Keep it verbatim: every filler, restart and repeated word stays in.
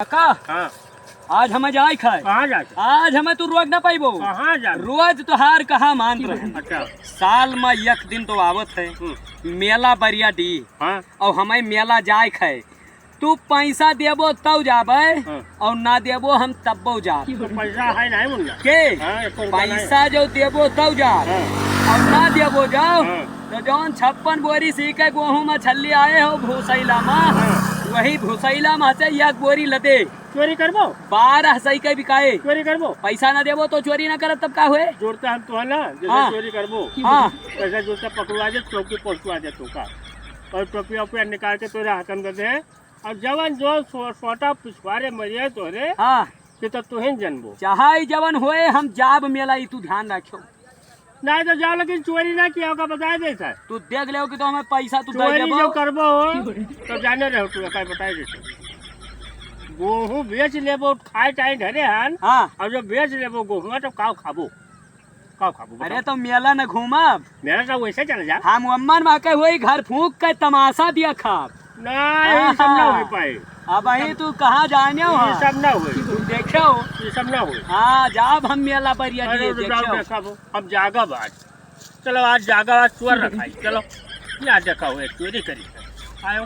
काका, हाँ। आज हमें जाए खाए। कहाँ जाए? आज हमें तू रोक ना पाइबो। कहाँ जाए? रोज तोहार कहा मानत रहे। अच्छा। साल में एक दिन तो आवत है, हम्म। मेला बरिया डी। हाँ। और हमें मेला जाए खाए। तू पैसा देबो तब जाबे, हाँ। और ना देबो हम तब्बो जाब। तो पैसा है नहीं मुन्ना। के? हाँ, एको रुपया नहीं। पैसा जो देबो तब जाब, हाँ। और ना देबो जाओ, हाँ। तो जौन छप्पन बोरी सीके गोहूं में छल्ली आए हो भूसैला में, हाँ। वही भूसैला में से एक बोरी लदे। चोरी करबो? बारह सै के बिकाए। चोरी करबो? पैसा ना देबो तो चोरी ना करब, तब का हुए? जोड़ता हम तो है ना, जैसे हाँ। चोरी करबो। हाँ। पैसा जोड़ता पकड़वा दे, चौकी पहुंचवा दे तोका। और टोपिया ओपिया निकाल के तोरे हाथ में दे दे। और जवन जो सो-, सोटा पिछवारे मरिए तोरे, हाँ। कि तो तुहिन जनबो। चाहे जवन होए, हम जाब मेला, ई तू ध्यान रखियो। नहीं तो जाओ, लेकिन चोरी ना किया होगा, बताए देता है। तू देख लेओ कि तो हमें पैसा तू दे चोरी देबो। जो करबो हो, तो जाने रहो तू, एका बताए देता। गोहूं बेच लेबो, खाए टाइम धरे हन, हाँ। और जब बेच लेबो गोहुआ, तो काव खाबो? काव खाबो, अरे बताओ। तो मेला न घूमब। मेला तो वैसे चला जा। हम अम्मन मा के होई घर फूंक के तमाशा दिया खाब। नहीं, ई सब ना हाँ। हो पाए। अब अही तू कहाँ जाने हो? ई सब ना होए। तू देखे हो? ई सब ना होए। हाँ, जाब हम मेला बरिया अरे, दिए, तो जाओ देखे हो? देखा वो। अब जागा बाज। चलो, आज जागा, आज चोर रखाई। चलो, या देखा हुए, चोरी करी। आयो।